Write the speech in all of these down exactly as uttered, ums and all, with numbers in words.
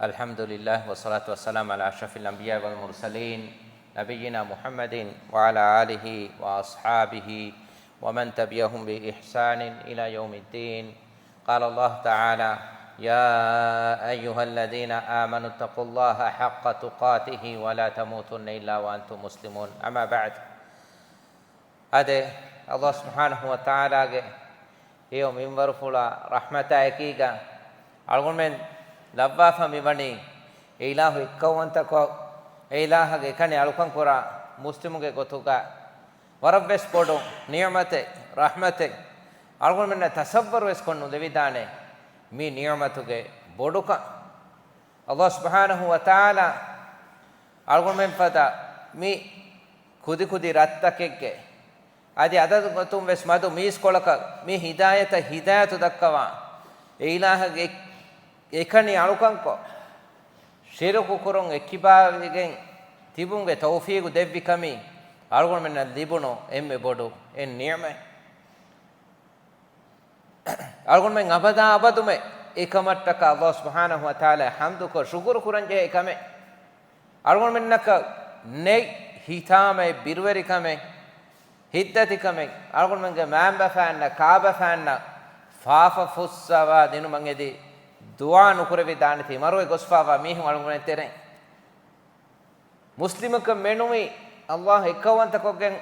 الحمد لله والصلاة والسلام على أشرف الأنبياء والمرسلين نبينا محمد وعلى آله وأصحابه ومن تبعهم بإحسان إلى يوم الدين. قال الله تعالى: يا أيها الذين آمنوا اتقوا الله حق تقاته ولا تموتن إلا وأنتم مسلمون. أما بعد. އާދެ، ﷲ ސުބްޙާނަހޫ ވަތަޢާލާގެ ހެޔޮ މިންވަރުފުޅާ ރަޙްމަތާ އެކީގަ އަޅުގަނޑުމެން ލައްވާފަ މިވަނީ އެ އިލާހު އެއްކައުވަންތަކޮށް، އެ އިލާހަށް އެކަނި އަޅުކަން ކުރާ މުސްލިމުގެ ގޮތުގަ ވަރަށްވެސް ބޮޑު ނިޢުމަތެއް، ރަޙްމަތެއް. އަޅުގަނޑުމެންނަށް ތަޞައްވަރުވެސް ކޮށް ނުދެވިދާނެ މި ނިޢުމަތުގެ ބޮޑުކަން. ﷲ ސުބްޙާނަހޫ ވަތަޢާލާ އަޅުގަނޑުމެން ފަދަ މި ކުދިކުދި ރަށްތަކެއްގެ އަދި އަދަދު ގޮތުން ވެސް މަދު މީސްކޮޅަކަށް މި ހިދާޔަތަށް ހިދާޔަތު ދައްކަވާ، އެ އިލާހަށް އެ-، އެކަނި އަޅުކަންކޮށް، ޝިރުކު ކުރުން އެއްކިބާވެގެން ތިބުމުގެ ތައުފީގު ދެއްވި ކަމީ އަޅުގަނޑުމެންނަށް ލިބުނު އެންމެ ބޮޑު އެއް ނިޢުމަތް. އަޅުގަނޑުމެން އަބަދާ އަބަދުމެ އެކަމަށްޓަކާ ﷲ ސުބްޙާނަހޫ ވަތަޢާލާ ޙަމްދުކޮށް ޝުކުރު ކުރަންޖެހޭ ކަމެއް. އަޅުގަނޑުމެންނަކަށް ނެތް ހިތާމައެއް، ބިރުވެރިކަމެއް، ހިތްދަތިކަމެއް، އަޅުގަނޑުމެންގެ މައިންބަފައިންނަށް، ކާބަފައިންނަށް ފާފަ ފުއްސަވާ ދިނުމަށް އެދި ދުޢާ ނުކުރެވިދާނެތީ، މަރުވެ ގޮސްފާވާ މީހުން އަޅުގަނޑުމެން ތެރެއިން. މުސްލިމަކަށް މެނުވީ ﷲ އެއްކައުވަންތަކޮށްގެން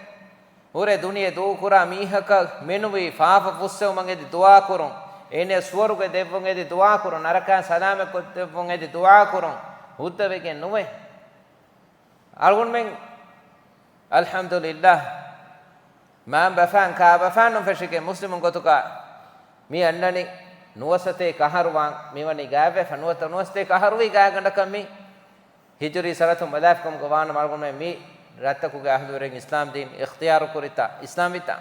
ހުރެ ދުނިޔެ ދޫކުރާ މީހަކަށް މެނުވީ ފާފަ ފުއްސެވުމަށް އެދި ދުޢާކުރުން، އޭނަޔަށް ސުވަރުގެ ދެއްވުން އެދި ދުޢާކުރުން، ނަރަކައިން ސަލާމަތްކޮށްދެއްވުން އެދި ދުޢާކުރުން ހުއްދަވެގެން ނުވޭ. އަޅުގަނޑުމެން އަލްޙަމްދުލިއްލާހް، މައިންބަފައިން ކާބަފައިންނު ފެށިގެން މުސްލިމުން ގޮތުގަ މި އަންނަނީ ނުވަސަތޭކަ އަހަރު ވާން މިވަނީ ގާތްވެފަ، ނުވަތަ ނުވަސަތޭކަ އަހަރުވީ ގާތްގަނޑަކަށް މި ހިޖުރީ ސަނަތު މަލާފިކަމުގަ ވާނަމަ އަޅުގަނޑުމެން މި ރަށްތަކުގެ އަހުލުވެރިން އިސްލާމް ދީން އިޚްތިޔާރު ކުރިތާ، އިސްލާމް ވިތާ.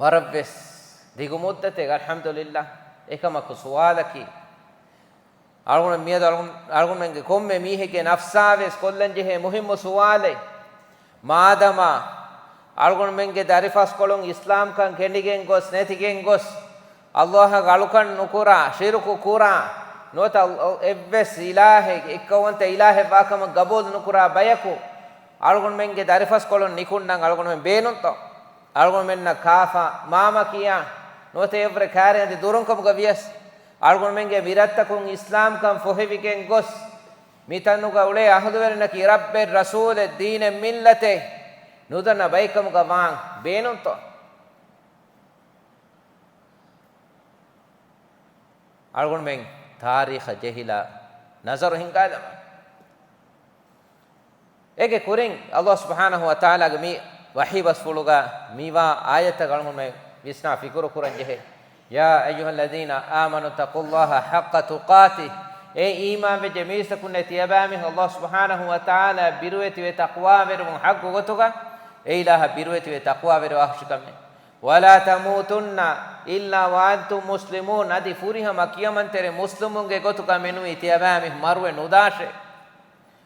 ވަރަށްވެސް ދިގު މުއްދަތެއް، އަލްޙަމްދުލިއްލާ. އެކަމަކު ސުވާލަކީ، އަޅުގަނޑު މިއަދު އަޅުގަނޑު، އަޅުގަނޑުމެންގެ ކޮންމެ މީހެއްގެ ނަފްސާވެސް ކޮށްލަންޖެހޭ މުހިއްމު ސުވާލެއް، މާދަމާ އަޅުގަނޑުމެންގެ ދަރިފަސްކޮޅުން އިސްލާމްކަން ކެނޑިގެން ގޮސް، ނެތިގެން ގޮސް، ﷲ އަށް އަޅުކަން ނުކުރާ، ޝިރުކު ކުރާ، ނުވަތަ އެއްވެސް އިލާހެއް، އެއްކައުވަންތަ އިލާހެއް ވާކަމަށް ގަބޫލު ނުކުރާ ބަޔަކު އަޅުގަނޑުމެންގެ ދަރިފަސްކޮޅުން ނިކުންނަން އަޅުގަނޑުމެން ބޭނުންތޯ؟ އަޅުގަނޑުމެންނަށް ކާފަ މާމަ ކިޔާ، ނުވަތަ އެއްވުރެ ކާރި އަދި ދުރުންކަމުގަ ވިޔަސް، އަޅުގަނޑުމެންގެ މިރަށްތަކުން އިސްލާމްކަން ފޮހެވިގެން ގޮސް، މިތަނުގަ އުޅޭ އަހުލުވެރިންނަކީ ރައްބެއް، ރަސޫލެއް، ދީނެއް، މިއްލަތެއް ނުދަންނަ ބައެއްކަމުގަ ވާން ބޭނުންތޯ؟ އަޅުގަނޑުމެން ތާރީޚަށް ޖެހިލާ ނަޒަރު ހިންގާލަމާ. އޭގެ ކުރިން ﷲ ސުބްޙާނަހޫ ވަތަޢާލާގެ މި ވަޙީ ބަސްފުޅުގަ މިވާ އާޔަތަށް އަޅުގަނޑުމެން ވިސްނާ ފިކުރު ކުރަން ޖެހޭ. يا أيها الذين آمنوا اتقوا الله حق تقاته. އޭ އީމާންވެއްޖެ މީސްތަކުންނޭ، ތިޔަބައިމީހުން ﷲ ސުބްޙާނަހޫ ވަތަޢާލާ ބިރުވެތިވެ ތަޤްވާވެރިވުން ޙައްޤު ގޮތުގަ، އެ އިލާހަށް ބިރުވެތިވެ ތަޤްވާވެރިވާ ހުށިކަމެއް. ولا تموتن إلا وأنتم مسلمون. އަދި ފުރިހަމަ ކިޔަމަންތެރި މުސްލިމުންގެ ގޮތުގަ މެނުވީ ތިޔަބައިމީހުން މަރުވެ ނުދާށޭ.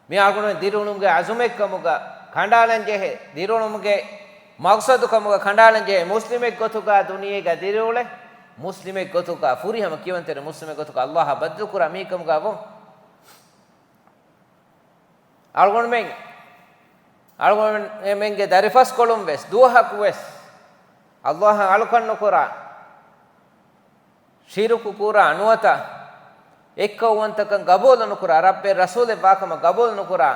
މި އަޅުގަނޑުމެން ދިރިއުޅުމުގެ އަޒުމެއްކަމުގަ ކަނޑާލަންޖެހޭ، ދިރިއުޅުމުގެ މަޤްޞަދުކަމުގަ ކަނޑާލަންޖެހޭ، މުސްލިމެއްގޮތުގަ ދުނިޔޭގަ ދިރިއުޅެ، މުސްލިމެއްގޮތުގަ ފުރިހަމަ ކިޔަމަންތެރި މުސްލިމެއްގޮތުގަ ﷲ އަށް ބައްދަލުކުރާ މީހެއްކަމުގަ ވުން. އަޅުގަނޑުމެން، އަޅުގަނޑުމެންގެ ދަރިފަސްކޮޅުން ވެސް ދުވަހަކު ވެސް ﷲ އަށް އަޅުކަން ނުކުރާ، ޝިރުކު ކުރާ، ނުވަތަ އެއްކައުވަންތަކަން ގަބޫލު ނުކުރާ، ރައްބެއް ރަސޫލެއް ވާކަމަށް ގަބޫލު ނުކުރާ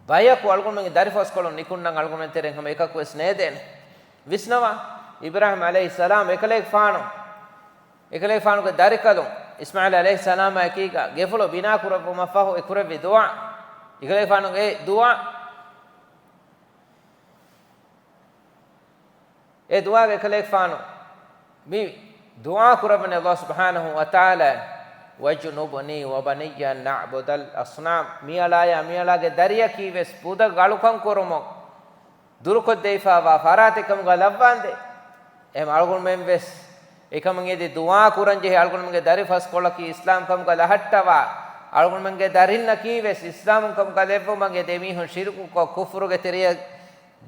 ބަޔަކު އަޅުގަނޑުމެންގެ ދަރިފަސްކޮޅުން ނިކުންނަން އަޅުގަނޑުމެން ތެރެއިން ހަމަ އެކަކު ވެސް ނޭދޭނެ. ވިސްނަވާ، އިބްރާހީމް ޢަލައިހިއްސަލާމް އެކަލޭގެފާނު، އެކަލޭގެފާނުގެ ދަރިކަލުން އިސްމާޢީލް ޢަލައިހިއްސަލާމާ އެކީގަ ގެފުޅު ބިނާ ކުރެއްވުމަށްފަހު އެ ކުރެއްވި ދުޢާ، އެކަލޭގެފާނުގެ އެ ދުޢާ، އެ ދުޢާގަ އެކަލޭގެފާނު މި ދުޢާ ކުރައްވަނީ ﷲ ސުބްޙާނަހޫ ވަތަޢާލާ، واجنبني وبني أن نعبد الأصنام. މިއަޅާޔާ މިއަޅާގެ ދަރިޔަކީ ވެސް ބުދަށް އަޅުކަން ކުރުމުން ދުރުކޮށްދެވިފައިވާ ފަރާތެއް ކަމުގަ ލައްވާނދޭ. އެހެން އަޅުގަނޑުމެން ވެސް އެކަމަށް އެދި ދުޢާ ކުރަންޖެހޭ، އަޅުގަނޑުމެންގެ ދަރިފަސްކޮޅަކީ އިސްލާމް ކަމުގަ ލަހައްޓަވާ، އަޅުގަނޑުމެންގެ ދަރިންނަކީ ވެސް އިސްލާމް ކަމުގަ ލެއްވުމަށް އެދި އެމީހުން ޝިރުކުކޮށް ކުފުރުގެ ތެރެއަށް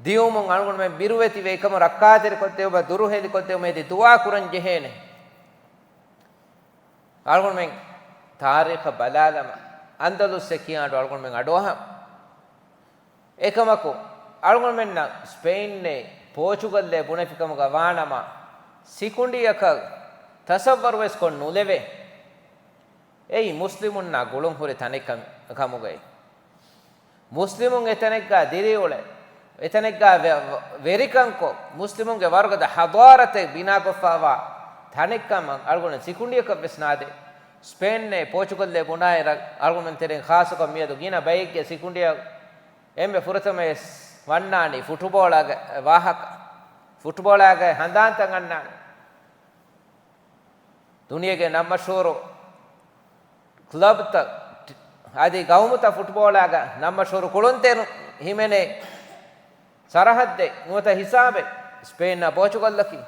ދިއުމުން އަޅުގަނޑުމެން ބިރުވެތިވެ އެކަމުން ރައްކާތެރިކޮށްދެއްވުމަށް ދުރުހެލިކޮށްދެއްވުމަށް އެދި ދުޢާ ކުރަން ޖެހޭނެ. އަޅުގަނޑުމެން ތާރީޚަށް ބަލާލަމާ، އަންދަލުސްއޭ ކިޔާ އަޑު އަޅުގަނޑުމެން އަޑުއަހަން. އެކަމަކު، އަޅުގަނޑުމެންނަށް ސްޕެއިންއޭ ޕޯޗުގަލްއޭ ބުނެފިކަމުގަ ވާނަމަ، ސިކުނޑިއަކަށް ތަސައްވަރުވެސް ކޮށް ނުލެވޭ. އެއީ މުސްލިމުންނާ ގުޅުންހުރި ތަނެއް ކަމުގައި. މުސްލިމުން އެތަނެއްގާ ދިރިއުޅެ، އެތަނެއްގާ ވެ-، ވެރިކަންކޮށް، މުސްލިމުންގެ ވަރުގަދަ ޙަޟާރަތެއް ބިނާކޮށްފައިވާ ތަނެއްކަމަށް އަޅުގަނޑު ސިކުނޑިއަކަށްވެސް ނާދޭ. ސްޕެއިންއޭ ޕޯޗުގަލްއޭ ބުނާއިރަށް އަޅުގަނޑުމެން ތެރެއިން ޚާއްޞަކޮށް މިއަދު ގިނަ ބައެއްގެ ސިކުނޑިއަށް އެންމެ ފުރަތަމަވެސް ވަންނާނީ ފުޓުބޯޅާގެ ވާހަކަ. ފުޓުބޯޅާގެ ހަނދާންތައް އަންނާނެ. ދުނިޔޭގެ ނަން މަޝްހޫރު ކްލަބްތައް، އަދި ގައުމުތައް ފުޓްބޯޅާގަ ނަން މަޝްހޫރު ކުޅުންތެރިން ހިމެނޭ ސަރަހައްދެއް ނުވަތަ ހިސާބެއް ސްޕެއިންއާ ޕޯޗުގަލްއަކީ.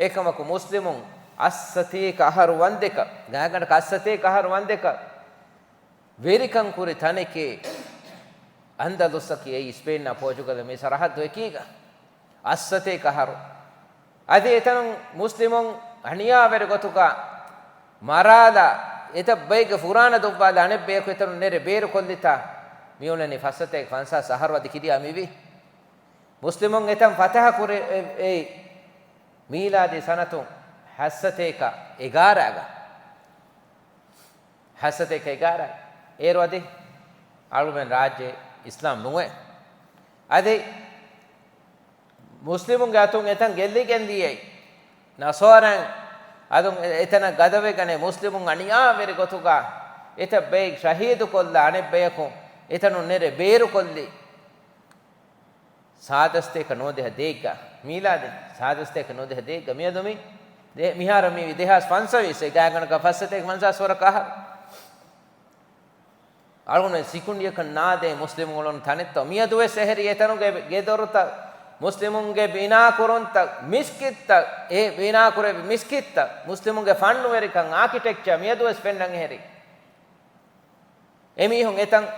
އެކަމަކު މުސްލިމުން އައްސަތޭކަ އަހަރު ވަންދެކަ، ގާތްގަނޑަކަށް އައްސަތޭކަ އަހަރު ވަންދެކަ ވެރިކަން ކުރި ތަނެކޭ އަންދަލުސްއަކީ އެއީ ސްޕެއިންއާ ޕޯޗުގަލް މި ސަރަހައްދު އެކީގަ. އައްސަތޭކަ އަހަރު. އަދި އެތަނުން މުސްލިމުން އަނިޔާވެރި ގޮތުގަ މަރާލާ، އެތައް ބައެއްގެ ފުރާނަ ދޮއްވާލާ، އަނެއް ބަޔަކު އެތަނުން ނެރެ ބޭރުކޮށްލިތާ، މިއުޅެނީ ފައްސަތޭކަ ފަންސާސް އަހަރު އަދި ކިރިޔާ މިވީ. މުސްލިމުން އެތަން ފަތަހަ ކުރި އެ-، އެއީ މީލާދީ ސަނަތު ހައްސަތޭކަ އެގާރައިގަ. ހައްސަތޭކަ އެގާރަ އޭރު އަދި އަޅުމެން ރާއްޖެ އިސްލާމް ނުވޭ. އަދި މުސްލިމުންގެ އަތުން އެތަން ގެއްލިގެން ދިޔައީ. ނަޞާރާއިން އަދުން އެ-، އެތަނަށް ގަދަވެގަނެ މުސްލިމުން އަނިޔާވެރި ގޮތުގަ އެތައް ބައެއް ޝަހީދުކޮށްލާ އަނެއް ބަޔަކު އެތަނުން ނެރެ ބޭރުކޮށްލީ. ސާދަސްތޭކަ ނުވަދިހަ ދޭއްގަ، މީލާދީ ސާދަސްތޭކަ ނުވަދިހަ ދޭއްގަ މިއަދު މި ދެ-، މިހާރު މީ ދެހާސް ފަންސަވީސް، އެ ގާތްގަނޑަކަށް ފައްސަތޭކަ ފަންސާސް ވަރަކަށް އަހަރު. އަޅުގަނޑު ސިކުނޑިއަކަށް ނާދޭ މުސްލިމުން އުޅުނު ތަނެއްތޯ. މިއަދުވެސް އެހެރީ އެތަނުގެ ގެދޮރުތައް، މުސްލިމުންގެ ބިނާކުރުންތައް، މިސްކިތްތައް، އެ ބިނާކުރެއްވި މިސްކިތްތައް، މުސްލިމުންގެ ފަންނުވެރިކަން، އާކިޓެކްޗާ މިއަދުވެސް ފެންނަން އެހެރީ. އެމީހުން އެތަން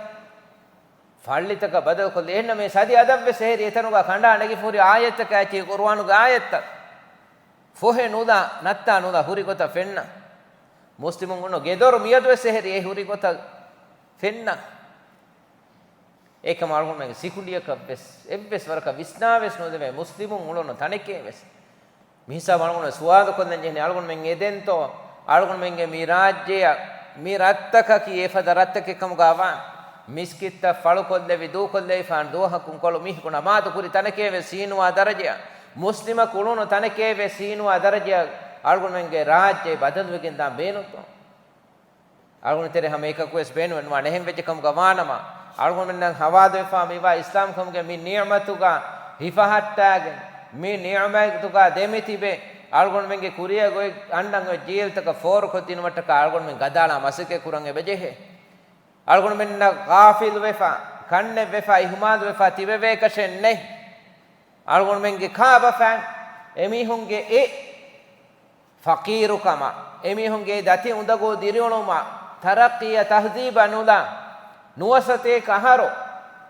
ފައްޅިތަކަށް ބަދަލުކޮށްލި. އެހެންނަމަވެސް އަދި އަދަށްވެސް އެހެރީ އެތަނުގަ ކަނޑާ ނެގިފަ ހުރި އާޔަތްތަކާއެކީ ޤުރުއާނުގެ އާޔަތްތައް. ފޮހެ ނުލާ، ނައްތާ ނުލާ ހުރި ގޮތަށް ފެންނަ. މުސްލިމުން އުޅުނު ގެދޮރު މިއަދުވެސް އެހެރީ އެ ހުރި ގޮތަށް ފެންނަ. އެކަމަ އަޅުގަނޑުމެން ސިކުނޑިއަކަށްވެސް އެއްވެސް ވަރަކަށް ވިސްނާވެސް ނުދެވޭ މުސްލިމުން އުޅުނު ތަނެކޭވެސް. މިހިސާބު އަޅުގަނޑު ސުވާލު ކޮށްލަން ޖެހެނީ، އަޅުގަނޑުމެން އެދެންތޯ؟ އަޅުގަނޑުމެންގެ މި ރާއްޖެއަށް މި ރަށްތަކަކީ އެފަދަ ރަށްތަކެއް ކަމުގަ ވާން. މިސްކިތްތައް ފަޅުކޮށްލެވި ދޫކޮށްލެވިފާން ދުވަހަކުން ކޮޅު މީހަކު ނަމާދު ކުރި ތަނެކޭވެސް ހީނުވާ ދަރަޖައަށް، މުސްލިމަކު އުޅުނު ތަނެކޭވެސް ހީނުވާ ދަރަޖައަށް އަޅުގަނޑުމެންގެ ރާއްޖެ ބަދަލުވެގެން ދާން ބޭނުންތޯ؟ އަޅުގަނޑު ތެރޭ ހަމަ އެކަކުވެސް ބޭނުމެއް ނުވާނެ. އެހެން ވެއްޖެ ކަމުގަ ވާނަމަ، އަޅުގަނޑުމެންނަށް ހަވާލުވެފާ މިވާ އިސްލާމްކަމުގެ މި ނިޢުމަތުގަ ހިފަހައްޓާގެން، މި ނިޢުމަތުގަ ދެމިތިބެ، އަޅުގަނޑުމެންގެ ކުރިއަށް އޮތް އަންނަން އޮތް ޖީލްތަކަށް ފޯރުކޮށްދިނުމަށްޓަކާ އަޅުގަނޑުމެން ގަދައަޅާ މަސައްކަތް ކުރަން އެބަޖެހޭ. އަޅުގަނޑުމެންނަށް ޣާފިލުވެފާ، ކަންނެއްވެފާ، އިހުމާލުވެފާ ތިބެވޭކަށެއް ނެތް. އަޅުގަނޑުމެންގެ ކާބަފައިން އެމީހުންގެ އެ ފަޤީރުކަމަށް، އެމީހުންގެ ދަތި އުނދަގޫ ދިރިއުޅުމަށް، ތަރައްޤީއަށް ތަހްޒީބަށް ނުލާ، ނުވަސަތޭކަ އަހަރު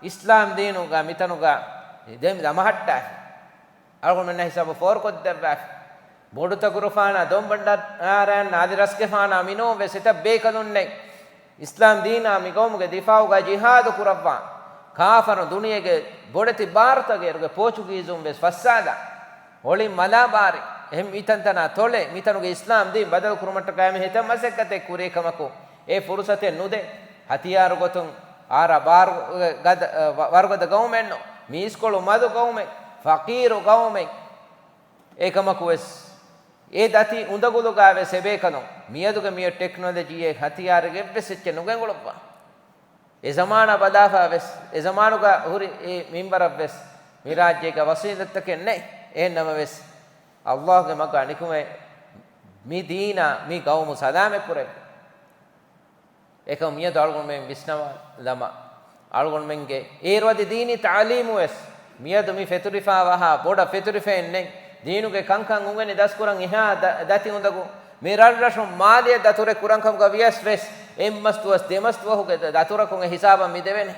އިސްލާމް ދީނުގަ މިތަނުގަ ދެމި ދަމަހައްޓާފި. އަޅުގަނޑުމެންނަށް ހިސާބު ފޯރުކޮށްދެއްވާފި. ބޮޑުތަގުރުފާނާ، ދޮންބަންޑާރަން، އަދި ރަސްގެފާނާ މިނޫން ވެސް އެތައް ބޭކަލުންނެއް އިސްލާމް ދީނާ މި ގައުމުގެ ދިފާއުގަ ޖިހާދު ކުރައްވާ، ކާފަރުން ދުނިޔޭގެ ބޮޑެތި ބާރުތަކެއް އޭރުގެ ޕޯޗުގީޒުން ވެސް ފައްސާލާ، ހޮޅިން މަލާބާރި، އެހެން މިތަންތަނާ ތޮޅެ، މިތަނުގެ އިސްލާމް ދީން ބަދަލު ކުރުމަށްޓަކާ އެމެ ހެތައް މަސައްކަތެއް ކުރޭ ކަމަކު، އެ ފުރުސަތެއް ނުދޭ. ހަތިޔާރު ގޮތުން އާރާ ބާރު ގަދަ، ވަ-، ވަރުގަދަ ގައުމެއްނު، މީސްކޮޅު މަދު ގައުމެއް، ފަޤީރު ގައުމެއް. އެކަމަކުވެސް، އެ ދަތި އުނދަގުލުގަ ވެސް އެބޭކަލުން މިއަދުގެ މިއޮތް ޓެކްނޮލޮޖީއެއް ހަތިޔާރެއް އެއްވެސް އެއްޗެއް ނުގެންގުޅުއްވާ. އެ ޒަމާނާ ބަލާފަ ވެސް، އެ ޒަމާނުގަ ހުރި އެ މިންވަރަށް ވެސް މި ރާއްޖޭގަ ވަސީލަތްތަކެއް ނެތް. އެހެން ނަމަވެސް، އައްލާހުގެ މަގަށް ނިކުމެ މި ދީނާ މި ގައުމު ސަލާމަތް ކުރެއްވި. އެކަމު މިއަދު އަޅުގަނޑުމެން ވިސްނަވާލަމާ، އަޅުގަނޑުމެންގެ އޭރު އަދި ދީނީ ތަޢުލީމު ވެސް މިއަދު މި ފެތުރިފާވާހާ ބޮޑަށް ފެތުރިފައެއް ނެތް. ދީނުގެ ކަންކަން އުނގެނި ދަސްކުރަން އެހާ ދަ-، ދަތި އުނދަގޫ މި ރަށްރަށުން މާލެއަށް ދަތުރެއް ކުރަން ކަމުގަ ވިޔަސް ވެސް، އެއްމަސް ދުވަސް ދެމަސް ދުވަހުގެ ދަ-، ދަތުރަކުން އެ ހިސާބަށް މި ދެވޭނެ.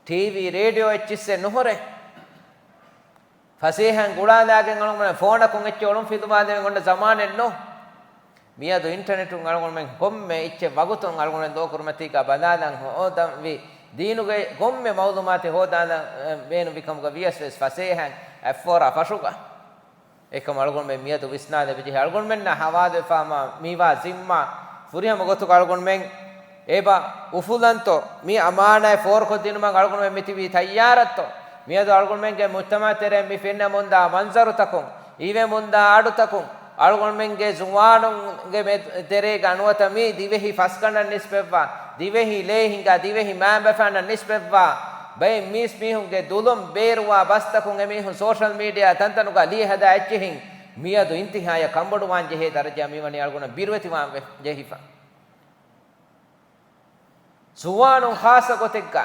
ޓީވީ، ރޭޑިއޯ އެއްޗިއްސެއް ނުހުރޭ. ފަސޭހައިން ގުޅާލާގެން އަޅުގަނޑު ފޯނަކުން އެއްޗެއް އޮޅުން ފިލުވާލެވެން އޮންނަ ޒަމާނެއް ނޫން. މިއަދު އިންޓަނެޓުން އަޅުގަނޑުމެން ކޮންމެ އެއްޗެއް ވަގުތުން އަޅުގަނޑުމެން ލޯކުރިމަތީގަ ބަލާލަން ހޯދަންވީ، ދީނުގެ ކޮންމެ މައުލޫމާތެއް ހޯދާލަން، އެ، ބޭނުންވިކަމުގަ ވިޔަސް ވެސް ފަސޭހައިން އަތްފޯރާ ފަށުގަ. އެކަމް އަޅުގަނޑުމެން މިއަދު ވިސްނާލެވިޖެހޭ، އަޅުގަނޑުމެންނާ ހަވާލުވެފާމާ މިވާ ޒިންމާ ފުރިހަމަ ގޮތުގަ އަޅުގަނޑުމެން އެބަ އުފުލަންތޯ، މި އަމާނާތް ފޯރުކޮށްދިނުމަށް އަޅުގަނޑުމެން މިތިބީ ތައްޔާރަށްތޯ؟ މިއަދު އަޅުގަނޑުމެންގެ މުޖްތަމަޢު ތެރޭ މި ފެންނަމުންދާ މަންޒަރުތަކުން، އިވެމުންދާ އަޑުތަކުން، އަޅުގަނޑުމެންގެ ޒުވާނުންގެ މެ-، ތެރޭގަ ނުވަތަ މި ދިވެހި ފަސްގަނޑަށް ނިސްބަތްވާ، ދިވެހި ލޭ ހިނގާ، ދިވެހި މައިންބަފައިންނަށް ނިސްބަތްވާ، ބައެއް މީސް މީހުންގެ ދުލުން ބޭރުވާ ބަސްތަކުން އެމީހުން ސޯޝަލް މީޑިއާ ތަންތަނުގަ ލިޔެ ހަދާ އެއްޗެހިން މިއަދު އިންތިހާޔަށް ކަންބޮޑުވާން ޖެހޭ ދަރަޖައަށް މިވަނީ އަޅުގަނޑަށް ބިރުވެތިވާން ވެ ޖެހިފަ. ޒުވާނުން ޚާއްޞަ ގޮތެއްގަ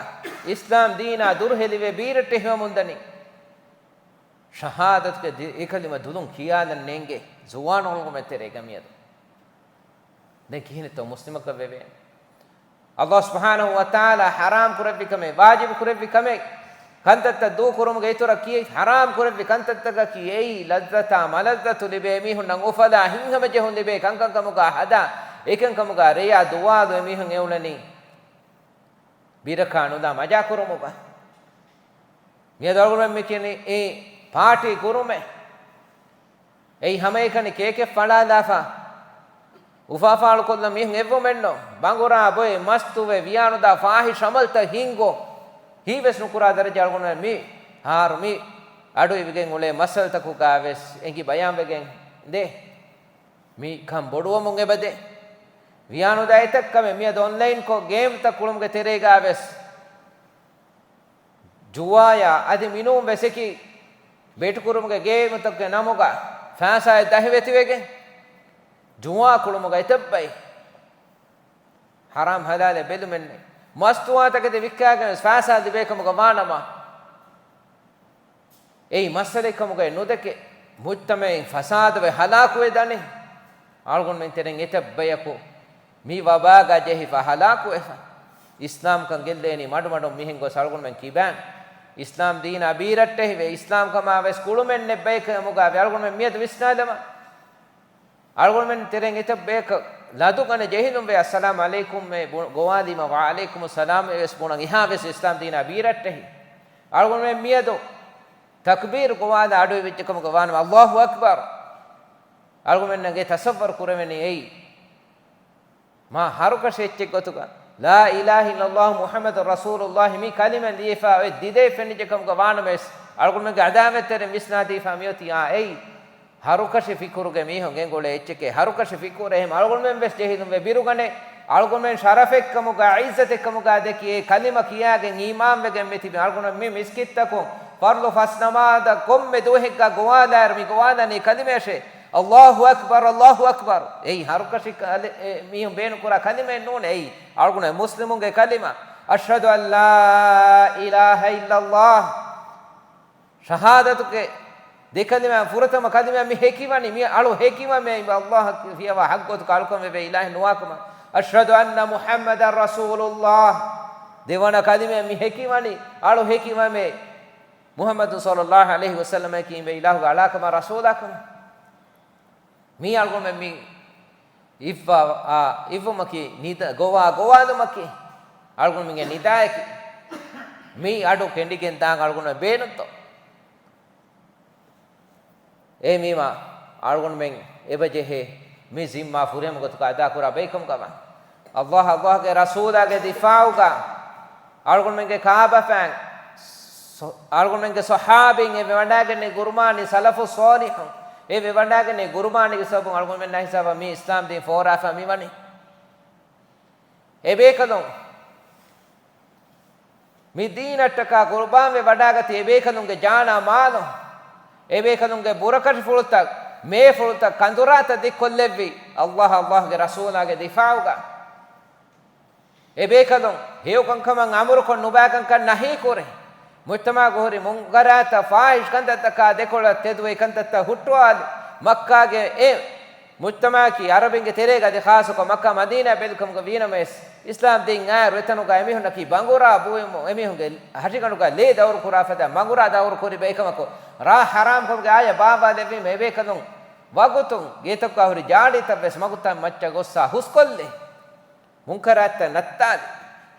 އިސްލާމް ދީނާ ދުރުހެލިވެ ބީރައްޓެހިވަމުންދަނީ. ޝަހާދަތުގެ ދި-، ދެކަލިމަ ދުލުން ކިޔާލަން ނޭނގޭ ޒުވާނު އަޅުގަނޑުމެން ތެރޭގަ މިއަދު. ދެން ކިހިނެއްތޯ މުސްލިމަކަށް ވެވޭނެ؟ ﷲ ސުބްޙާނަހޫ ވަތަޢާލާ ޙަރާމް ކުރެއްވި ކަމެއް، ވާޖިބު ކުރެއްވި ކަމެއް، ކަންތައްތައް ދޫކުރުމުގެ އިތުރަށް ކިޔެއް ޙަރާމް ކުރެއްވި ކަންތައްތަކަކީ އެއީ ލައްޒަތާ މަލައްޒަތު ލިބޭ މީހުންނަށް އުފަލާ ހިތްހަމަޖެހުން ލިބޭ ކަންކަން ކަމުގަ ހަދާ، އެކަންކަމުގަ ރެޔާ ދުވާލު އެމީހުން އެއުޅެނީ ބިރަކާ ނުލާ މަޖާކުރުމުގަ. މިއަދު އަޅުގަނޑުމެން މި ކިޔަނީ އެ ޕާޓީ ކުރުމޭ. އެއީ ހަމައެކަނި ކޭކެއް ފަޅާލާފަ، އުފާފާޅުކޮށްލަން މީހުން އެއްވުމެއްނު. ބަނގުރާ ބޮއެ، މަސްތުވެ، ވިޔާނުދާ ފާހިޝް ޢަމަލްތައް ހިންގު. ހީވެސް ނުކުރާ ދަރަޖަ އަޅުގަނޑުމެން މި ހާރު މި އަޑު އިވިގެން އުޅޭ މައްސަލަތަކުގަ ވެސް އެނގި ބަޔާންވެގެން ދޭ. މި ކަން ބޮޑުވަމުން އެބަދޭ. ވިޔާނުދާ އެތައް ކަމެއް މިއަދު އޮންލައިންކޮށް ގޭމްތައް ކުޅުމުގެ ތެރޭގަ ވެސް ޖުވާޔާ އަދި މިނޫން ވެސް އެކި ބެޓްކުރުމުގެ ގޭމުތަކުގެ ނަމުގަ ފައިސާއެއް ދަހިވެތިވެގެން، ޖުވާ ކުޅުމުގަ އެތައްބައި ޙަރާމް ޙަލާލެއް ބެލުމެއްނެތް. މަސްތުވާތަކެތި ވިއްކާގެން ވެސް ފައިސާ ލިބޭކަމުގަ ވާނަމަ، އެއީ މައްސަލައެއްކަމުގައި ނުދެކެ، މުޖްތަމަޢެއް ފަސާދަވެ ހަލާކުވެ ދަނީ. އަޅުގަނޑުމެން ތެރެއިން އެތައް ބަޔަކު މި ވަބާގަ ޖެހިފަ ހަލާކުވެފަ. އިސްލާމްކަން ގެއްލޭނީ މަޑުމަޑުން މިހެން ގޮސް އަޅުގަނޑުމެން ކިބާން. އިސްލާމް ދީނާ ބީރައްޓެހިވެ، އިސްލާމްކަމާ ވެސް ކުޅުމެއް ނެތް ބައެއް ކަމުގަ އަޅުގަނޑުމެން މިއަދު ވިސްނާލަމާ. އަޅުގަނޑުމެން ތެރެއިން އެތައް ބަޔަކަށް ލަދުގަނެ ޖެހިލުންވެ، އައްސަލާމް ޢަލައިކުމް އޭ ބު-، ގޮވާލީމަ، ވަޢަލައިކުމުއްސަލާމް އޭ ވެސް ބުނަން އިހާ ވެސް އިސްލާމް ދީނާ ބީރައްޓެހި. އަޅުގަނޑުމެން މިއަދު ތަކްބީރު ގޮވާލާ އަޑު އިވިއްޖެކަމުގަ ވާނަމަ، ﷲ އަކްބަރު. އަޅުގަނޑުމެންނަށް އެ ތަޞައްވަރު ކުރެވެނީ އެއީ މާ ހަރުކަށި އެއްޗެއް ގޮތުގަ، لا إله إلا الله محمد رسول الله މި ކަލިމަ ލިޔެފަ އޮތް ދިދައެއް ފެނިއްޖެކަމުގަ ވާނަމަވެސް، އަޅުގަނޑުމެންގެ އަދާވަތްތެރިން ވިސްނާދީފަ މިއޮތީ އާ އެއީ ހަރުކަށި ފިކުރުގެ މީހުން ގެންގުޅޭ އެއްޗެކޭ. ހަރުކަށި ފިކުރު އެހެން އަޅުގަނޑުމެން ވެސް ޖެހިލުންވެ ބިރުގަނެ، އަޅުގަނޑުމެން ޝަރަފެއްކަމުގަ، ޢިއްޒަތެއްކަމުގަ ދެކި އެ ކަލިމަ ކިޔާގެން އީމާންވެގެން މިތިބި އަޅުގަނޑު މި މިސްކިތްތަކުން ފަރުޟު ފަސް ނަމާދަށް ކޮންމެ ދުވަހެއްގަ ގޮވާލާއިރު މި ގޮވާލަނީ ކަލިމައަށޭ. ﷲ އަކްބަރު، ﷲ އަކްބަރު. އެއީ ހަރުކަށި ކަލި-، އެ، މީހުން ބޭނުންކުރާ ކަލިމައެއް ނޫނޭ. އެއީ އަޅުގަނޑު މުސްލިމުންގެ ކަލިމަ. أشهد أن لا إله إلا الله. ޝަހާދަތުގެ ދެ ކަލިމަ، ފުރަތަމަ ކަލިމަ މި ހެކިވަނީ، މި އަޅު ހެކިވަމޭ، ﷲ އަށް ފިޔަވާ ޙައްޤު ގޮތުގަ އަޅުކަން ވެވޭ އިލާހެއް ނުވާކަމަށް. أشهد أن محمدا رسول الله. ދެވަނަ ކަލިމަ މި ހެކިވަނީ، އަޅު ހެކިވަމޭ، މުޙައްމަދު ޞައްލައްލާހު ޢަލައިހި ވަސައްލަމައަކީ އިވޭ އިލާހުގެ އަޅާކަމާ ރަސޫލާކަމަށް. މީ އަޅުގަނޑުމެން މި އިއްވާ، އާ، އިއްވުމަކީ ނިދަ-، ގޮވާ ގޮވާލުމަކީ އަޅުގަނޑުމެންގެ ނިދާއަކީ. މި އަޑު ކެނޑިގެން ދާން އަޅުގަނޑުމެން ބޭނުންތޯ؟ އޭ މީމާ، އަޅުގަނޑުމެން އެބަ ޖެހޭ މި ޒިންމާ ފުރިހަމަ ގޮތުގަ އަދާކުރާ ބައިކަމުގަ ވާން. ﷲ، ﷲގެ ރަސޫލާގެ ދިފާޢުގަ އަޅުގަނޑުމެންގެ ކާބަފައިން، ސޮ-، އަޅުގަނޑުމެންގެ ޞަޙާބީން އެބަ ވަޑާގެންނެވި ގުރުބާނީ، ސަލަފު ޞާލިޙުން އެބަ ވަޑާގެންނެވި ގުރުބާނީގެ ސަބަބުން އަޅުގަނޑުމެންނާ ހިސާބަށް މި އިސްލާމް ދީން ފޯރާފަ މިވަނީ. އެބޭކަލުން މި ދީނަށްޓަކާ ޤުރުބާންވެ ވަޑާގަތީ އެބޭކަލުންގެ ޖާނާ މާލު، އެބޭކަލުންގެ ބުރަކަށިފުޅުތައް، މޭފުޅުތައް، ކަނދުރާތައް ދިއްކޮށްލެއްވި ﷲ، ﷲގެ ރަސޫލާގެ ދިފާޢުގަ. އެބޭކަލުން ހެޔޮކަންކަމަށް އަމުރުކޮށް ނުބައިކަންކަން ނަހީކުރި، މުޖްތަމަޢުގަ ހުރި މުންކަރާތައް، ފާޙިޝް ކަންތައްތަކާ ދެކޮޅަށް ތެދުވެ ކަންތައްތައް ހުއްޓުވާލި، މައްކާގެ އެ މުޖްތަމަޢަކީ ޢަރަބިންގެ ތެރޭގަ އަދި ޚާއްޞަކޮށް މައްކާ މަދީނާ ބެލިކަމުގަ ވީނަމަވެސް، އިސްލާމް ދީން އާއިރު އެތަނުގަ އެމީހުންނަކީ ބަނގުރާ ބުއިމު، އެމީހުންގެ ހަށިގަނޑުގަ ލޭ ދައުރު ކުރާ ފަދަ މަގުރާ ދައުރު ކުރި ބައިކަމަކު، ރާ ޙަރާމްކަމުގެ އާޔަތް ބާއްވާލެއްވީމަ އެބޭކަލުން ވަގުތުން ގޭތަކުގަ ހުރި ޖާޑީތައް ވެސް މަގުތައް މައްޗަށް ގޮއްސާ ހުސްކޮށްލި. މުންކަރާތްތައް ނައްތާލި.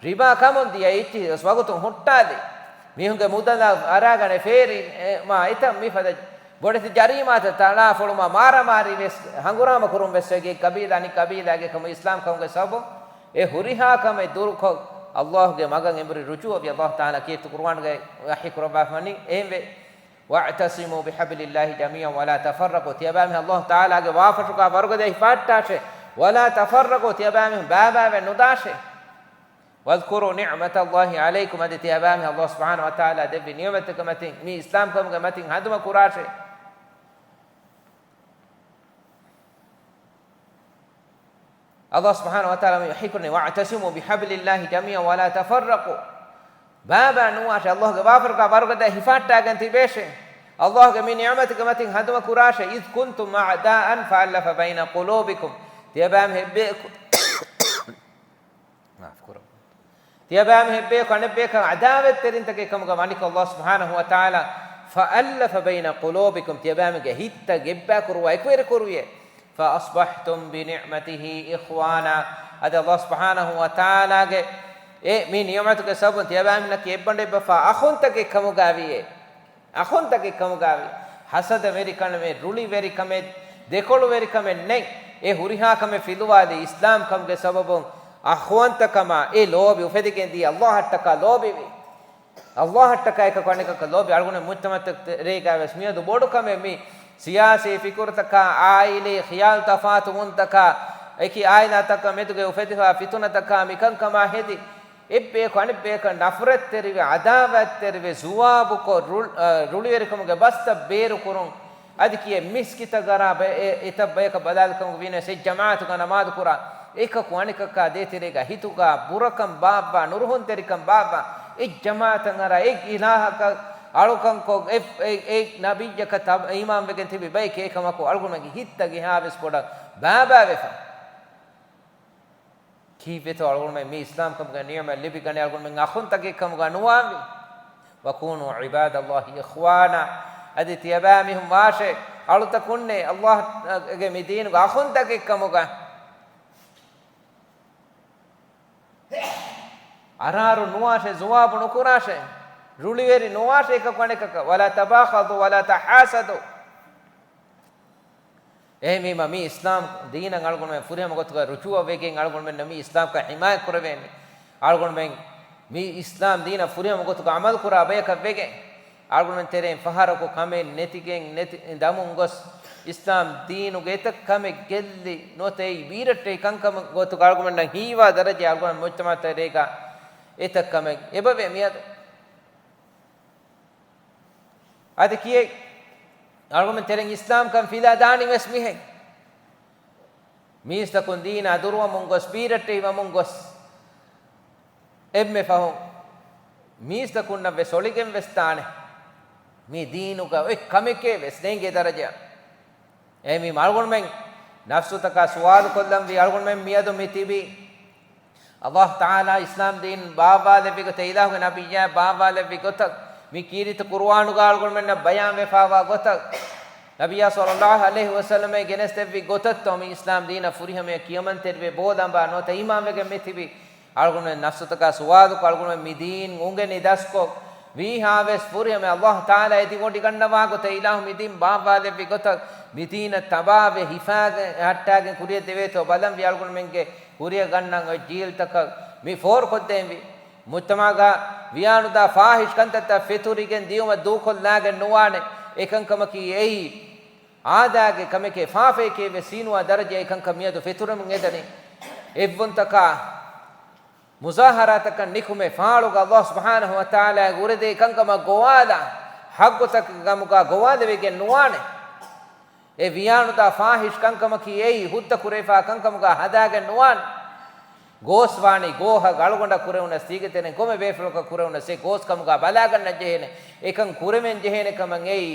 ރިބާ ކަމުން ދިޔަ އެއްޗިހި ވަގުތުން ހުއްޓާލި. މީހުންގެ މުދަލާ އަރާގަނެ ފޭރި، އެ، މާ އެތައް މިފަދަ ބޮޑެތި ޖަރީމާތައް ތަޅާފޮޅުމާ މާރާމާރީ ވެސް ހަނގުރާމަ ކުރުން ވެސް އެގެ ކަބީލާ އަނި ކަބީލާގެ ކަމު އިސްލާމް ކަމުގެ ސަބަބުން އެ ހުރިހާ ކަމެއް ދުރުކޮށް، ﷲ ގެ މަގަށް އެނބުރި ރުޖޫޢަވި. ﷲ ތަޢާލާ ކީރިތި ޤުރުއާނުގައި ވަޙީ ކުރައްވާފަ ވަނީ އެހެންވެ. "واعتصموا بحبل الله جميعا ولا تفرقوا." ތިޔަބައިމީހުން ﷲ ތަޢާލާގެ ވާފަށުގާ ވަރުގަދަ ހިފާއްޓާށޭ. "ولا تفرقوا." ތިޔަބައިމީހުން ބައިބައިވެ ނުދާށޭ. "واذكروا نعمة الله عليكم." އަދި ތިޔަބައިމީހުން ﷲ ސުބްޙާނަހޫ ވަތަޢާލާ ދެއްވި ނިޢުމަތުގެ މަތިން، މި އިސްލާމް ކަމުގެ މަތިން ހަނދުމަ ކުރާށޭ. ﷲ ސުބްޙާނަހޫ ވަތަޢާލާ މި ވަޙީ ކުރަނީ، "واعتصموا بحبل الله جميعا ولا تفرقوا." ބައިބައި ނުވާށޭ، ﷲ ގެ ވާފަށުގާ ވަރުގަދަ ހިފާއްޓާގެން ތިބޭށޭ. ﷲ ގެ މި ނިޢުމަތުގެ މަތިން ހަނދުމަ ކުރާށޭ. "إذ كنتم أعداء فألف بين قلوبكم." ތިޔަބައިމީހުން އެއްބަޔަކު، މާފު ކުރަން. ތިޔަބައިމީހުން އެއްބަޔަކު އަނެއްބަޔަކަށް ޢަދާވަތްތެރިންތަކެއް ކަމުގަ ވަނިކޮށް، ﷲ ސުބްޙާނަހޫ ވަތަޢާލާ، "فألف بين قلوبكم." ތިޔަބައިމީހުންގެ ހިތްތައް އެއްބައި ކުރުވާ، އެކުވެރި ކުރުވިއޭ. "فأصبحتم بنعمته إخوانا." އަދި ﷲ ސުބްޙާނަހޫ ވަތަޢާލާގެ އެ މި ނިޢުމަތުގެ ސަބަބުން ތިޔަބައިމީހުންނަކީ އެއްބަނޑު އެއްބަފާ އަޚުންތަކެއް ކަމުގަ ވިއޭ. އަޚުންތަކެއް ކަމުގަ ވި. ހަސަދަވެރިކަމެއް، ރުޅިވެރިކަމެއް، ދެކޮޅުވެރިކަމެއް ނެތް. އެ ހުރިހާ ކަމެއް ފިލުވާލީ އިސްލާމް ކަމުގެ ސަބަބުން އަޚުވަންތަކަމާ އެ ލޯބި އުފެދިގެން ދީ ﷲ އަށްޓަކާ ލޯބިވި. ﷲ އަށްޓަކާ އެކަކު އަނެކަކަށް ލޯބި. އަޅުގަނޑު މުޖްތަމަޢުތަކުގެ ތެރޭގަ ވެސް މިއަދު ބޮޑު ކަމެއް މި ސިޔާސީ ފިކުރުތަކާ، އާއިލީ ޚިޔާލު ތަފާތުވުންތަކާ، އެކި އާއިލާތަކާ މެދުގެ އުފެދިފާ ފިތުނަތަކާ މިކަންކަމާ ހެދި، އެއްބަޔަކު އަނެއްބަޔަކަށް ނަފްރަތްތެރިވެ، ޢަދާވާތްތެރިވެ، ޒުވާބުކޮށް، ރު-، އަ، ރުޅިވެރިކަމުގެ ބަސްތައް ބޭރުކުރުން. އަދި ކިޔޭ މިސްކިތަށް އަރާ ބަ-، އެ-، އެތައް ބަޔަކަށް ބަލާލިކަމުގަ ވީނަސް އެއް ޖަމާޢަތުގަ ނަމާދު ކުރާ، އެކަކު އަނެކަކާ ދޭތެރޭގަ ހިތުގަ ބުރަކަން ބާއްވާ، ނުރުހުންތެރިކަން ބާއްވާ، އެއް ޖަމާޢަތަށް އަރާ، އެއް އިލާހަކަށް އަޅުކަންކޮށް، އެ-، އެ-، އެއް ނަބިއްޔަކަށް ތަ-، އީމާންވެގެން ތިބި ބައެއް ކޭކަމަކު އަޅުގަނޑުމެންގެ ހިތްތައް އެހާވެސް ބޮޑަށް ބާބާވެފަ. ކީއްވެތޯ އަޅުގަނޑުމެން މި އިސްލާމްކަމުގެ ނިޢުމަތް ލިބިގަނެ އަޅުގަނޑުމެން އަޚުންތަކެއްކަމުގަ ނުވާންވީ؟ "وكونوا عباد الله إخوانا." އަދި ތިޔަބައިމީހުން ވާށޭ އަޅުތަކުންނޭ ﷲ ގެ މި ދީނުގެ އަޚުންތަކެއްކަމުގަ. އަރާރު ނުވާށޭ، ޒުވާބު ނުކުރާށޭ، ރުޅިވެރި ނުވާށޭ އެކަކު އަނެކަކަށް. "ولا تباغضوا ولا تحاسدوا." އެހެންވީމަ، މި އިސްލާމް ދީނަށް އަޅުގަނޑުމެން ފުރިހަމަ ގޮތުގަ ރުޖޫޢަ ވެގެން، އަޅުގަނޑުމެންނަށް މި އިސްލާމްކަން ޙިމާޔަތް ކުރެވޭނެ. އަޅުގަނޑުމެން މި އިސްލާމް ދީނަށް ފުރިހަމަ ގޮތުގަ ޢަމަލު ކުރާ ބަޔަކަށް ވެގެން، އަޅުގަނޑުމެން ތެރެއިން ފަހަރަކު ކަމެއް ނެތިގެން ނެތި ދަމުން ގޮސް، އިސްލާމް ދީނުގެ އެތައް ކަމެއް ގެއްލި ނުވަތަ އެއީ ބީރައްޓެހި ކަންކަމުގެ ގޮތުގަ އަޅުގަނޑުމެންނަށް ހީވާ ދަރަޖައެއް އަޅުގަނޑު މުޖްތަމަޢު ތެރޭގަ އެތައް ކަމެއް އެބަވޭ މިއަދު. އަދި ކިޔެއް އަޅުގަނޑުމެން ތެރެއިން އިސްލާމްކަން ފިލާ ދާނީ ވެސް މިހެން. މީސްތަކުން ދީނާ ދުރުވަމުން ގޮސް، ބީރައްޓެހިވަމުން ގޮސް، އެންމެ ފަހުން މީސްތަކުންނަށް ވެސް އޮޅިގެން ވެސް ދާނެ. މި ދީނުގަ އޮތް ކަމެކޭ ވެސް ނޭނގޭ ދަރަޖައަށް. އެހެންވީމަ އަޅުގަނޑުމެން ނަފްސުތަކާ ސުވާލު ކޮށްލަންވީ، އަޅުގަނޑުމެން މިއަދު މި ތިބީ، ﷲ ތަޢާލާ އިސްލާމް ދީން ބާއްވާލެއްވި ގޮތަށް، އިލާހުގެ ނަބިއްޔާ ބާއްވާލެއްވި ގޮތަށް، މި ކީރިތި ޤުރުއާނުގަ އަޅުގަނޑުމެންނަށް ބަޔާން ވެފާވާ ގޮތަށް، ނަބިއްޔާ ޞައްލައްލާހު ޢަލައިހި ވަސައްލަމަށް ގެނެސްދެއްވި ގޮތަށްތޯ މި އިސްލާމް ދީނަށް ފުރިހަމަޔަށް ކިޔަމަންތެރިވެ ބޯލަނބާ ނުވަތަ އީމާންވެގެން މި ތިބީ؟ އަޅުގަނޑުމެން ނަފްސުތަކާ ސުވާލުކޮށް، އަޅުގަނޑުމެން މި ދީން އުނގެނި ދަސްކޮށް، ވީހާވެސް ފުރިހަމަ ﷲ ތަޢާލާ އެދިވޮޑިގަންނަވާ ގޮތަށް، އިލާހު މި ދީން ބާއްވާލެއްވި ގޮތަށް، މި ދީނަށް ތަބާވެ ހިފާގެ ހައްޓާގެން ކުރިއަށް ދެވޭތޯ ބަލަންވީ، އަޅުގަނޑުމެންގެ ކުރިއަށް ގަންނަން އޮތް ޖީލްތަކަށް މި ފޯރުކޮށްދޭންވީ. މުޖްތަމަޢުގަ ވިޔާނުދާ ފާޙިޝް ކަންތައްތައް ފެތުރިގެން ދިޔުމަށް ދޫކޮށްލާގެން ނުވާނެ. އެކަންކަމަކީ އެއީ އާދައިގެ ކަމެކޭ، ފާފަޔެކޭ ވެސް ހީނުވާ ދަރަޖައަށް އެކަންކަން މިއަދު ފެތުރެމުން އެދަނީ. އެއްވުންތަކާ މުޒާހަރާތަކަށް ނިކުމެ، ފާޅުގަ ﷲ ސުބްޙާނަހު ވަތަޢާލާގެ އުރެދޭ ކަންކަމަށް ގޮވާލާ، ޙައްޤުތަކުގެ ގަމުގަ ގޮވާލެވިގެން ނުވާނެ. އެ ވިޔާނުދާ ފާޙިޝް ކަންކަމަކީ އެއީ ހުއްދަ ކުރެވިފާ ކަންކަމުގަ ހަދާގެން ނުވާނެ. ގޯސް ވާނީ ގޯހަށް، އަޅުގަނޑަށް ކުރެވުނަސް ތީގެ ތެރެއިން ކޮންމެ ބޭފުޅަކަށް ކުރެވުނަސް އެ ގޯސް ކަމުގަ ބަލާގަންނަން ޖެހޭނެ. އެކަން ކުރެވެން ޖެހޭނެ ކަމަށް އެއީ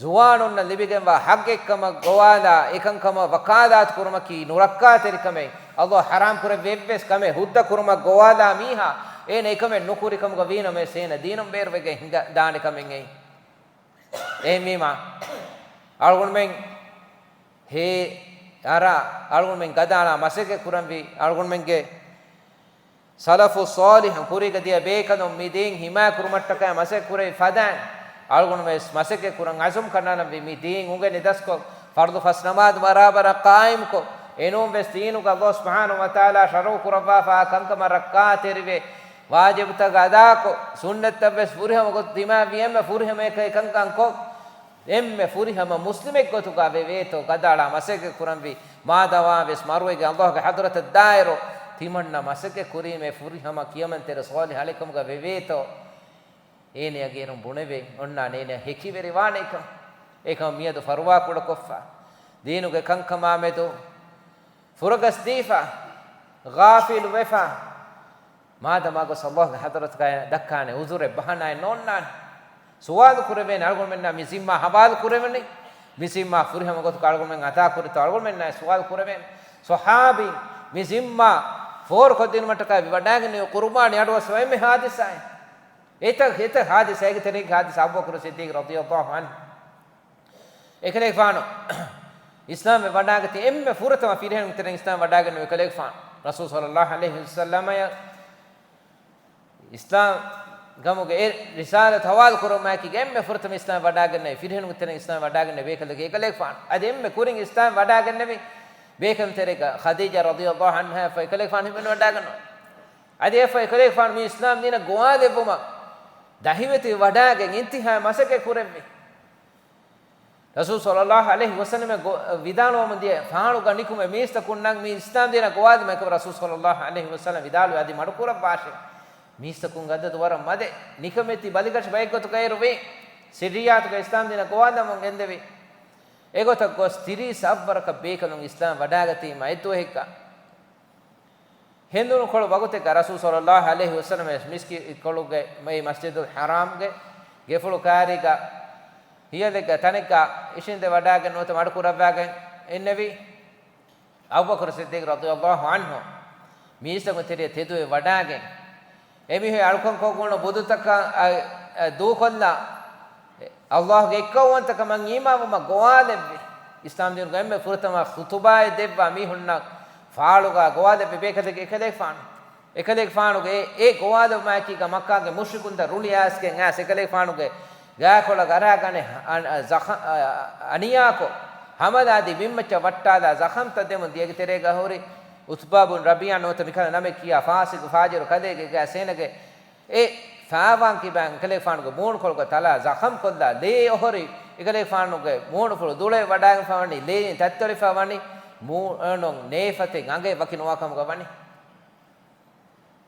ޒުވާނުންނަށް ލިބިގެންވާ ޙައްޤެއްކަމަށް ގޮވާލާ، އެކަންކަމަށް ވަކާލާތު ކުރުމަކީ ނުރައްކާތެރިކަމެއް. ﷲ ޙަރާމް ކުރެއްވި އެއްވެސް ކަމެއް ހުއްދަ ކުރުމަށް ގޮވާލާ މީހާ، އޭނަ އެކަމެއް ނުކުރި ކަމުގަ ވީނަމަވެސް އޭނަ ދީނުން ބޭރުވެގެން ހިނގަ ދާނެ ކަމެއް އެއީ. އެހެންވީމާ، އަޅުގަނޑުމެން ހޭ އަރާ އަޅުގަނޑުމެން ގަދައަޅާ މަސައްކަތް ކުރަންވީ، އަޅުގަނޑުމެންގެ ސަލަފު ޞާލިޙުން ކުރީގަ ދިޔަ ބޭކަލުން މި ދީން ހިމާޔަތް ކުރުމަށްޓަކައި މަސައްކަތް ކުރެވި ފަދައިން، އަޅުގަނޑުމެން ވެސް މަސައްކަތް ކުރަން ޢަޒުމް ކަނޑައަޅަންވީ، މި ދީން އުނގެނި ދަސްކޮށް، ފަރުޟު ފަސް ނަމާދު ބަރާބަރަށް ޤާއިމްކޮށް، އެނޫން ވެސް ދީނުގަ ﷲ ސުބްޙާނަހޫ ވަތަޢާލާ ޝަރުޢު ކުރައްވާފާ ކަންކަމަށް ރައްކާތެރިވެ، ވާޖިބުތައް އަދާކޮށް، ސުންނަތްތައް ވެސް ފުރިހަމަ ގޮތުން ދިމާވި އެންމެ ފުރިހަމަ އެކަންކަން ކޮށް، އެންމެ ފުރިހަމަ މުސްލިމެއް ގޮތުގަ ވެވޭތޯ، ގަދައަޅާ މަސައްކަތް ކުރަންވީ، މާދަމާ ވެސް މަރުވެގެން ﷲގެ ޙަޟްރަތަށް ދާއިރު، ތިމަންނަ މަސައްކަތް ކުރީމޭ ފުރިހަމަ ކިޔަމަންތެރި ޞާލިޙު އަޅެކަމުގަ ވެވޭތޯ، އޭނަޔަށް އޭރުން ބުނެވޭ، އޮންނާނެ އޭނަ ހެކިވެރިވާނެކަން. އެކަމަ މިއަދު ފަރުވާކުޑަކޮށްފަ، ދީނުގެ ކަންކަމާމެދު ފުރަގަސްދީފަ، ޣާފިލުވެފަ، މާދަމާ ގޮސް ﷲގެ ޙަޟްރަތުގައި ދައްކާނެ ޢުޛުރެއް ބަހާނާއެއް ނޯންނާނެ. ސުވާލު ކުރެވޭނެ އަޅުގަނޑުމެންނާ މި ޒިންމާ ހަވާލު ކުރެވެނީ، މި ޒިންމާ ފުރިހަމަ ގޮތުގަ އަޅުގަނޑުމެން އަދާކުރިތޯ އަޅުގަނޑުމެންނާ ސުވާލު ކުރެވޭނެ. ޞަޙާބީން މި ޒިންމާ ފޯރުކޮށްދިނުމަށްޓަކައި ވަޑާގެންނެވި ޤުރުބާނީ އަޑުއައްސަވާ އެންމެ ޙާދިސާއެއް. އެތައް، އެތައް ޙާދިސާއެއްގެ ތެރޭގެ ޙާދިސާ އަބޫބަކުރު ޞިއްދީޤު ރަޟިޔަﷲ ޢަންހު. އެކަލޭގެފާނު އިސްލާމްވެ ވަޑާގަތީ އެންމެ ފުރަތަމަ ފިރިހެނުންގެ ތެރެއިން އިސްލާމް ވަޑާގެންނެވި އެކަލޭގެފާނު. ރަސޫލު ޞައްލަﷲ ޢަލައިހި ވަސައްލަމަޔަށް އިސްލާމް ކަމުގެ އެ ރިސާލަތު ހަވާލު ކުރުމާއެކީގަ އެންމެ ފުރަތަމަ އިސްލާމް ވަޑާގެންނެވި، ފިރިހެނުންގެ ތެރެއިން އިސްލާމް ވަޑާގެންނެވި ބޭކަލެއް އެކަލޭގެފާނު. އަދި އެންމެ ކުރިން އިސްލާމް ވަޑާގެންނެވި ބޭކަލުން ތެރޭގަ ޚަދީޖާ ރަޟިޔަﷲ ޢަންހާ އެފަ އެކަލޭގެފާނު ހިމެނިވަޑާގަންނަވާ. އަދި އެފަ އެކަލޭގެފާނު މި އިސްލާމް ދީނަށް ގޮވާލެއްވުމަށް ދަހިވެތި ވަޑާގެން އިންތިހާ މަސައްކަތް ކުރެއްވި. ރަސޫލު ޞައްލަﷲ ޢަލައިހި ވަސައްލަމަ ގޮ-، ވިދާޅުވަމުން ދިޔަ ފާޅުގަ ނިކުމެ މީސްތަކުންނަށް މި އިސްލާމް ދީނަށް ގޮވާލުމަށް އެކަމަށް ރަސޫލު ޞައްލަﷲ ޢަލައިހި ވަސައްލަމަ ވިދާޅުވި އަދި މަޑުކުރައްވާށޭ. މީސްތަކުންގެ އަދަދު ވަރަށް މަދެ، ނިކަމެތި ބަލިކަށި ބައެއްގޮތުގައިރު ވީ. ސިއްރިއްޔާތުގަ އިސްލާމް ދީނަށް ގޮވާލަމުން ގެންދެވި. އެގޮތަށް ގޮސް ތިރީސް އަށްވަރަކަށް ބޭކަލުން އިސްލާމް ވަޑާގަތީމަ އެއްދުވަހެއްގަ ހެނދުނުކޮޅު ވަގުތެއްގަ ރަސޫލު ޞައްލަﷲ ޢަލައިހި ވަސައްލަމަ މިސްކިތްކޮޅުގެ މައި މަސްޖިދުލް ޙަރާމްގެ ގެފުޅު ކާރީގަ ހިޔަލެއްގަ ތަނެއްގަ އިށީނދެ ވަޑާގެން ނުވަތަ މަޑުކުރައްވާގެން އިންނެވި. އަބޫބަކުރު ޞިއްދީޤު ރަޟިޔަﷲ ޢަންހު މީސްތަކުން ތެރެއަށް ތެދުވެ ވަޑާގެން، އެމީހުން އަޅުކަން ކޮށްގުނު ބުދުތަކަށް އަ، އަ، ދޫކޮށްލާ، ﷲގެ އެއްކައުވަންތަކަމަށް އީމާންވުމަށް ގޮވާލެއްވި. އިސްލާމް ދީނުގެ އެންމެ ފުރަތަމަ ޚުތުބާއެއް ދެއްވާ މީހުންނަށް ފާޅުގަ ގޮވާލެއްވި ބޭކަލެއް އެކަލޭގެފާނު. އެކަލޭގެފާނުގެ އެ، އެ ގޮވާލުމާއެކީގަ މައްކާގެ މުޝްރިކުންތައް ރުޅި އައިސްގެން އައިސް އެކަލޭގެފާނުގެ ގާކޮޅަށް އަރާގަނެ އަން-، އަ، ޒަޚަ-، އަ، އަނިޔާކޮށް، ހަމަލާދީ ބިންމައްޗަށް ވައްޓާލާ ޒަޚަމްތައް ދެމުން ދިޔަ. އޭގެ ތެރޭގަ ހުރި އުތުބާ ބުން ރަބީޢާ ނުވަތަ މިކަލަ ނަމެއް ކިޔާ ފާސިޤު ފާޖިރު ކަލޭގެ ގާ ސޭނަގެ އެ ފާވާން ކިބާން އެކަލޭގެފާނުގެ މޫނުކޮޅުގަ ތަޅާ ޒަޚަމް ކޮށްލާ ލޭ އޮހޮރި އެކަލޭގެފާނުގެ މޫނުފުޅު ދުޅައި ވަޑާގެންފަ ވަނީ، ލޭއިން ތަތްތޮޅިފަ ވަނީ، މޫނުން ނޭފަތެއް އަނގައެއް ވަކި ނުވާ ކަމުގަ ވަނީ.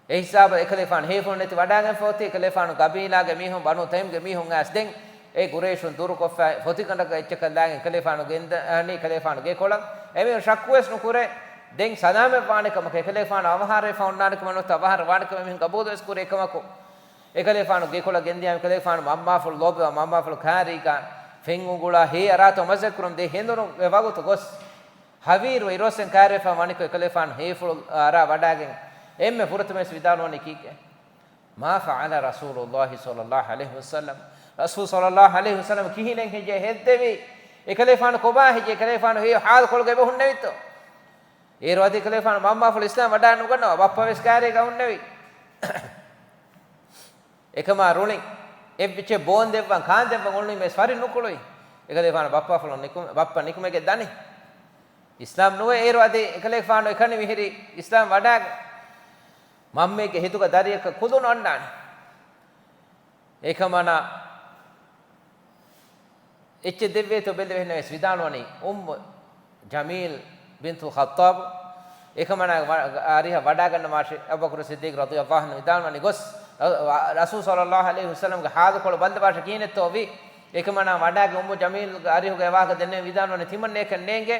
އެ ހިސާބަށް އެކަލޭގެފާނު ހޭފުޅު ނެތި ވަޑާގެންފަ އޮތީ، އެކަލޭގެފާނު ގަބީލާގެ މީހުން، ބަނޫ ތައިމްގެ މީހުން އައިސް ދެން އެ ގުރައިޝުން ދުރުކޮށްފަ ފޮތިގަނޑަކަށް އެއްޗަކަށް ލާގެން އެކަލޭގެފާނު ގެންދާނީ އެކަލޭގެފާނު ގެކޮޅަށް. އެމީހުން ޝައްކުވެސް ނުކުރޭ. ދެން ސަލާމަތްވާނެ ކަމަކަށް އެކަލޭގެފާނު އަވަހާރަވެފަ އޮންނާނެ ކަމަށް ނުވަތަ އަވަހާރަވާނެ ކަމަށް އެމީހުން ގަބޫލުވެސް ކުރޭ. އެކަމަކު އެކަލޭގެފާނު ގެކޮޅަށް ގެންދިޔައިމަ އެކަލޭގެފާނު މަންމާފުޅު ލޯބިވާ މަންމާފުޅު ކާރީގަ ފެން އުނގުޅާ ހޭ އަރާތޯ މަސައްކަތް ކުރަމުން ދޭ ހެނދުނު އެ ވަގުތު ގޮސް ހަވީރު އިރުއޮއްސެން ކާރިވެފަ ވަނިކޮށް އެކަލޭގެފާނު ހޭފުޅު އަރާ ވަޑާގެން އެންމެ ފުރަތަމަވެސް ވިދާޅުވަނީ ކީކޭ؟ ما فعل رسول الله صلى الله عليه وسلم؟ ރަސޫލު ޞައްލަﷲ ޢަލައިހި ވަސައްލަމަ ކިހިނެއް ހެއްޔޭ ހެއްދެވީ؟ އެކަލޭގެފާނު ކޮބާ ހެއްޔޭ؟ އެކަލޭގެފާނު ހެޔޮ ޙާލުކޮޅުގަ އެބަ ހުންނެވިތޯ؟ އޭރު އަދި އެކަލޭގެފާނު މަންމާފުޅު އިސްލާމް ވަޑާ ނުގަންނަވާ، ބައްޕަ ވެސް ކާރީގަ ހުންނެވި. އެކަމާ ރުޅިން އެއްޗެއް ބޯންދެއްވަން، ކާންދެއްވަން އުޅުނީމަވެސް ފަރި ނުކުޅުވި. އެކަލޭގެފާނު ބައްޕާފުޅު ނިކުމެ، ބައްޕަ ނިކުމެގެން ދަނީ. އިސްލާމް ނުވެ އޭރު އަދި އެކަލޭގެފާނު އެކަނި މިހިރީ އިސްލާމް ވަޑާގެން މަންމައެއްގެ ހިތުގަ ދަރިއަކަށް ކުލުން އޮންނާނެ. އެކަމަނާ އެއްޗެއް ދެއްވޭތޯ ބެލެވެހެންނެވެސް ވިދާޅުވަނީ އުއްމު ޖަމީލް ބިންތު ޚައްޠާބު. އެކަމަނާ ވަ-، އަރިހަށް ވަޑާގަންނަވާށޭ. އަބޫބަކުރު ޞިއްދީޤު ރަޟިޔަﷲ ޢަންހު ވިދާޅުވަނީ ގޮސް، ރަ-، ރަސޫލު ޞައްލަﷲ ޢަލައިހި ވަސައްލަމްގެ ޙާލުކޮޅު ބައްލަވާށޭ ކިހިނެއްތޯ ވީ. އެކަމަނާ ވަޑާގެ އުއްމު ޖަމީލްގެ އަރިހުގައި ވާހަކަ ދެންނެވި ވިދާޅުވަނީ ތިމަންނަޔަކަށް ނޭނގެ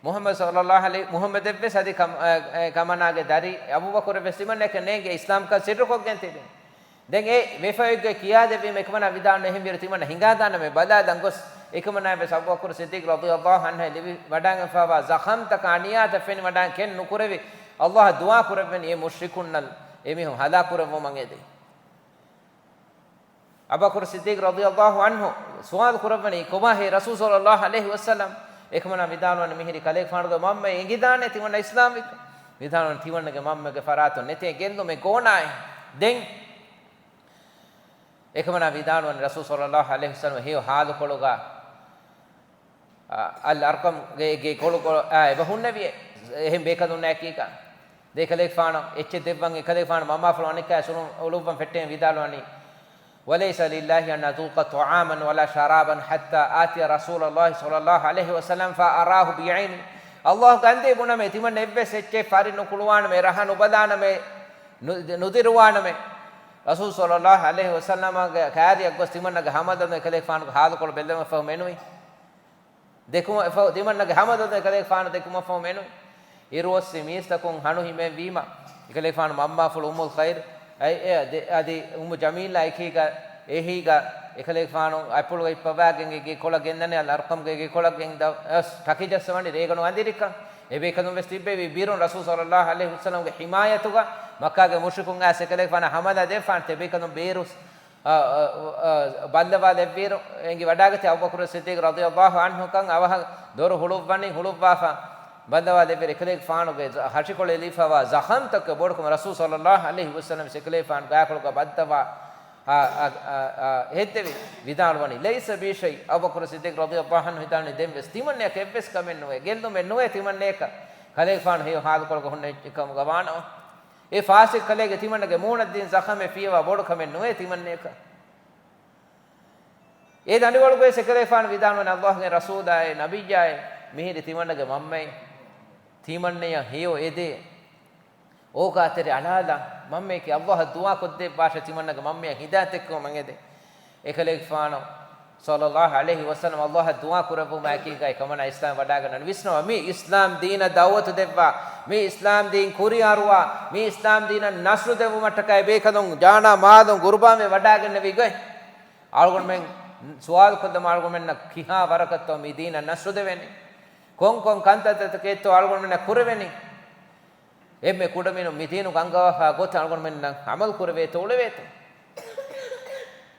މުޙައްމަދު ޞައްލަﷲ ޢަލައި-، މުޙައްމަދެއްވެސް އަދި ކަމ-، އެ، އެ، ކަމަނާގެ ދަރި އަބޫބަކުރެއްވެސް ތިމަންނަޔަކަށް ނޭނގެ އިސްލާމްކަން ސިއްރުކޮށްގެން ތިބިން. ދެން އެ ވެފައިގެ ކިޔާދެއްވީމަ އެކަމަނާ ވިދާޅުވި އެހެންވީރު ތިމަންނަ ހިނގާދާނަމޭ ބަލާލަން ގޮސް، އެކަމަނާވެސް އަބޫބަކުރު ޞިއްދީޤު ރަޟިޔަﷲ ޢަންހައަށް ލިބި ވަޑާގެންފާވާ ޒަޚަމްތަކާ އަނިޔާތައް ފެނިވަޑާގެން ކެން ނުކުރެވި، ﷲ އަށް ދުޢާ ކުރެއްވަނީ އެ މުޝްރިކުންނަށް އެމީހުން ހަލާކުކުރެއްވުމަށް އެދެން. އަބޫބަކުރު ޞިއްދީޤު ރަޟިޔަﷲ ޢަންހު ސުވާލު ކުރައްވަނީ، ކޮބާހޭ ރަސޫލު ޞައްލަﷲ ޢަލައިހި ވަސައްލަމް އެކަމަނާ ވިދާޅުވަނީ މިހިރީ ކަލޭގެފާނުގެ މަންމައެއް އެނގިދާނެ ތިމަންނަ އިސްލާމްވިކަން. ވިދާޅުވަނީ ތިމަންނަގެ މަންމަގެ ފަރާތުން ނެތޭ ގެއްލުމެއް ގޯނާއެއް. ދެން އެކަމަނާ ވިދާޅުވަނީ ރަސޫލު ޞައްލައްލާހު ޢަލައިހި ވަސައްލަމަ ހެޔޮ ހާލުކޮޅުގަ، އަ، އަލް އަރްޤަމްގެ ގެ ކޮޅު ކޮ-، އާ، އެބަ ހުންނެވިއޭ. އެހެން ބޭކަލުންނާ އެކީގަ. ދޭ ކަލޭގެފާނު އެއްޗެއް ދެއްވަން، އެ ކަލޭގެފާނު މަންމާފުޅު އަނެއްކާ އުޅުއްވަން ފެއްޓެން ވިދާޅުވަނީ، وليس لله أن أذوق طعاما ولا شرابا حتى آتي رسول الله صلى الله عليه وسلم فأراه بعيني. ﷲ ގަންދީ ބުނަމޭ، ތިމަން އެއްވެސް އެއްޗެއް ފަރި ނުކުޅުވާނަމޭ، ރަހަ ނުބަލާނަމޭ، ނު-، ނުދިރުވާނަމޭ. ރަސޫލު ޞައްލައްލާހު ޢަލައިހި ވަސައްލަމަގެ ކާރިއަށް ގޮސް ތިމަންނަގެ ހަމަލަނު އެކަލޭގެފާނުގެ ހާލުކޮޅު ބެއްލެވުމަށްފަހު މެނުވި. ދެކުމަށްފަހު، ތިމަންނަގެ ހަމަލަނު އެކަލޭގެފާނު ދެކުމަށްފަހު މެނުވި. އިރުއޮއްސި މީސްތަކުން ހަނު ހިމެންވީމަ، އެކަލޭގެފާނު މަންމާފުޅު އުއްމުލް ޚައިރު، އައި، އެ، އަދި، އަދި އުއްމު ޖަމީލާ އެކީގަ، އެހީގަ، އެކަލޭގެފާނު އަތްޕުޅުގަ ހިއްޕަވާގެން އެ ގެ ކޮޅަށް ގެންދަނީ، އަލް އަރްޤަމްގެ ގެ ކޮޅަށް ގެން ދަ-، އަސް ޓަކި ޖައްސަވަނީ ރޭގަނޑު އަނދިރިކަން. އެބޭކަލުން ވެސް ތިއްބެވި ބިރުން ރަސޫލު ޞައްލައްލާހު ޢަލައިހި ވަސައްލަމްގެ ޙިމާޔަތުގަ މައްކާގެ މުޝްރިކުން އައިސް އެކަލޭގެފާނަށް ހަމަލާ ދެއްވާނެ. ތިބޭކަލުން ބޭރުސް އަ، އަ، އަ، ބައްލަވާލެއްވިއިރު، އެނގި ވަޑާގަތީ އަބޫބަކުރު ޞިއްދީޤު ރަޟިޔައްލާހު ޢަންހު ކަން އަވަހަށް ދޮރު ހުޅުއްވަނީ، ހުޅުއްވާފަ، ބައްލަވާލެއްވިއިރު އެކަލޭގެފާނުގެ ޒަ-، ހަށިކޮޅު އެލިފަވާ ޒަޚަމްތަކުގެ ބޮޑުކަމަށް ރަސޫލު ޞައްލައްލާހު ޢަލައިހި ވަސައްލަމަ އެކަލޭގެފާނު ގާކޮޅުގަ ބައްދަވާ، އަ، އަ، އަ، އަ، ހެއްދެވި، ވިދާޅުވަނީ، "ليس بي شيء." އަބޫބަކުރު ޞިއްދީޤު ރަޟިޔައްލާހު ޢަންހު ހިތާނީ ދެން ވެސް ތިމަންނަޔަކަށް އެއްވެސް ކަމެއް ނުވޭ، ގެއްލުމެއް ނުވޭ ތިމަންނަޔަކަށް. ކަލޭގެފާނު ހެޔޮ ހާލުކޮޅުގަ ހުންނަ އެއްޗެއް ކަމުގަ ވާނަމަ. އެ ފާސިޤު ކަލޭގެ ތިމަންނަގެ މޫނަށް ދިން ޒަޚަމެއް ފިޔަވާ ބޮޑު ކަމެއް ނުވޭ ތިމަންނަޔަކަށް. އެ ދަނޑިވަޅުގައި އެކަލޭގެފާނު ވިދާޅުވަނީ، ﷲގެ ރަސޫލާއޭ، ނަބިއްޔާއޭ، މިހިރީ ތިމަންނަގެ މަންމައޭ، ތިމަންނަޔަށް ހެޔޮ އެދޭ، އޯގާތެރި އަޅާލާ، މަންމަޔަކީ ﷲއަށް ދުޢާ ކޮށްދެއްވާށޭ، ތިމަންނަގެ މަންމަޔަށް ހިދާޔަތް ދެއްކުމަށް އެދޭ. އެކަލޭގެފާނު ޞައްލައްލާހު ޢަލައިހި ވަސައްލަމަ ﷲއަށް ދުޢާ ކުރެއްވުމާއެކީގައި ކަމަނާ އިސްލާމް ވަޑާގަންނަވަނީ. ވިސްނަވާ، މި އިސްލާމް ދީނަށް ދަޢުވަތު ދެއްވާ، މި އިސްލާމް ދީން ކުރިއަރުވާ، މި އިސްލާމް ދީނަށް ނަޞްރު ދެއްވުމަށްޓަކައި ބޭކަލުން ޖާނާ މާލުން ގުރުބާންވެ ވަޑާގެންނެވި ގޮތް. އަޅުގަނޑުމެން ސުވާލު ކޮށްލަމާ، އަޅުގަނޑުމެންނަށް ކިހާ ވަރަކަށްތޯ މި ދީނަށް ނަޞްރު ދެވޭނީ؟ ކޮން ކޮން ކަންތައްތަކެއްތޯ އަޅުގަނޑުމެންނަށް ކުރެވޭނީ؟ އެންމެ ކުޑަމިނުން މި ދީނުގަ އަންގަވާފާ ގޮތަށް އަޅުގަނޑުމެންނަށް ޢަމަލު ކުރެވޭތޯ އުޅެވޭތޯ؟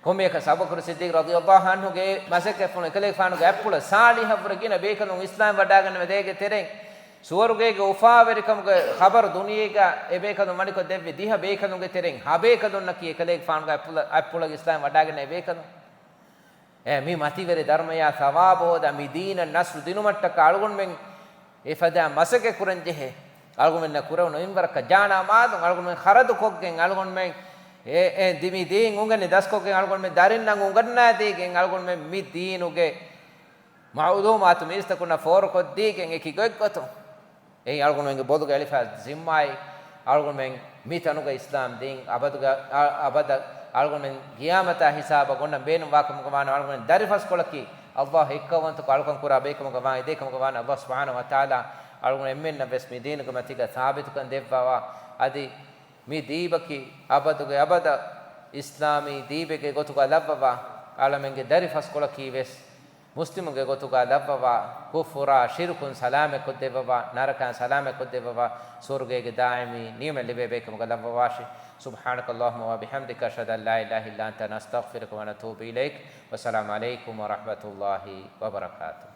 ކޮންމެއަކަސް އަބޫބަކުރު ޞިއްދީޤު ރަޟިޔައްލާހު ޢަންހުގެ މަސައްކަތްފުޅު އެކަލޭގެފާނުގެ އަތްޕުޅަށް ޞާލިޙަށްވުރެ ގިނަ ބޭކަލުން އިސްލާމް ވަޑާގަންނަވަނީ. ދޭގެ ތެރެއިން ސުވަރުގޭގެ އުފާވެރިކަމުގެ ޚަބަރު ދުނިޔޭގަ އެބޭކަލުން ވަނިކޮށް ދެއްވި ދިހަ ބޭކަލުންގެ ތެރެއިން ހަ ބޭކަލުންނަކީ އެކަލޭގެފާނުގެ އަތްޕުޅަ-، އަތްޕުޅަށް އިސްލާމް ވަޑާގަންނަވި ބޭކަލުން. އެ މި މަތިވެރި ދަރުމަޔާ ޘަވާބު ހޯދާ މި ދީނަށް ނަޞްރު ދިނުމަށްޓަކާ އަޅުގަނޑުމެން އެފަދަ މަސައްކަތް ކުރަން ޖެހޭ. އަޅުގަނޑުމެންނަށް ކުރެވުނު މިންވަރަކަށް ޖާނާ މާލުން އަޅުގަނޑުމެން ޚަރަދު ކޮށްގެން، އަޅުގަނޑުމެން އެ، އެ ދި-، މި ދީން އުނގެނި ދަސްކޮށްގެން، އަޅުގަނޑުމެން ދަރިންނަށް އުނގަންނާދީގެން، އަޅުގަނޑުމެން މި ދީނުގެ މަޢުލޫމާތު މީސްތަކުންނަށް ފޯރުކޮށްދީގެން އެކި ގޮތްގޮތުން. އެއީ އަޅުގަނޑުމެންގެ ބޮލުގަ އެޅިފަ ޒިންމާއި، އަޅުގަނޑުމެން މި ތަނުގަ އިސްލާމް ދީން އަބަދުގަ، އަ-، އަބަދަށް އަޅުގަނޑުމެން ގިޔާމަތާ ހިސާބަށް އޮންނަ ބޭނުން ވާކަމުގަ ވާނެ. އަޅުގަނޑުމެން ދަރިފަސްކޮޅަކީ ﷲ އެއްކައުވަންތަކޮށް އަޅުކަން ކުރާ ބޭކަމުގަ ވާން އެދޭކަމުގަ ވާނެ. ﷲ ސުބްޙާނަހޫ ވަތަޢާލާ އަޅުގަނޑު އެންމެންނަށް ވެސް މި ދީނުގެ މަތީގަ ސާބިތުކަން ދެއްވަވާ. އަދި މި ދީބަކީ އަބަދުގެ އަބަދަށް އިސްލާމީ ދީބެއްގެ ގޮތުގަ ލައްވަވާ. އަޅަމެންގެ ދަރިފަސްކޮޅަކީ ވެސް މުސްލިމުންގެ ގޮތުގަ ލައްވަވާ، ކުފުރާ ޝިރުކުން ސަލާމަތްކޮށްދެއްވަވާ، ނަރަކައިން ސަލާމަތްކޮށްދެއްވަވާ، ސުވަރުގޭގެ ދާއިމީ ނިޢުމަތް ލިބޭ ބޭކަމުގަ ލައްވަވާށި. سبحانك اللهم وبحمدك، أشهد أن لا إله إلا أنت، نستغفرك ونتوب إليك. والسلام عليكم ورحمة الله وبركاته.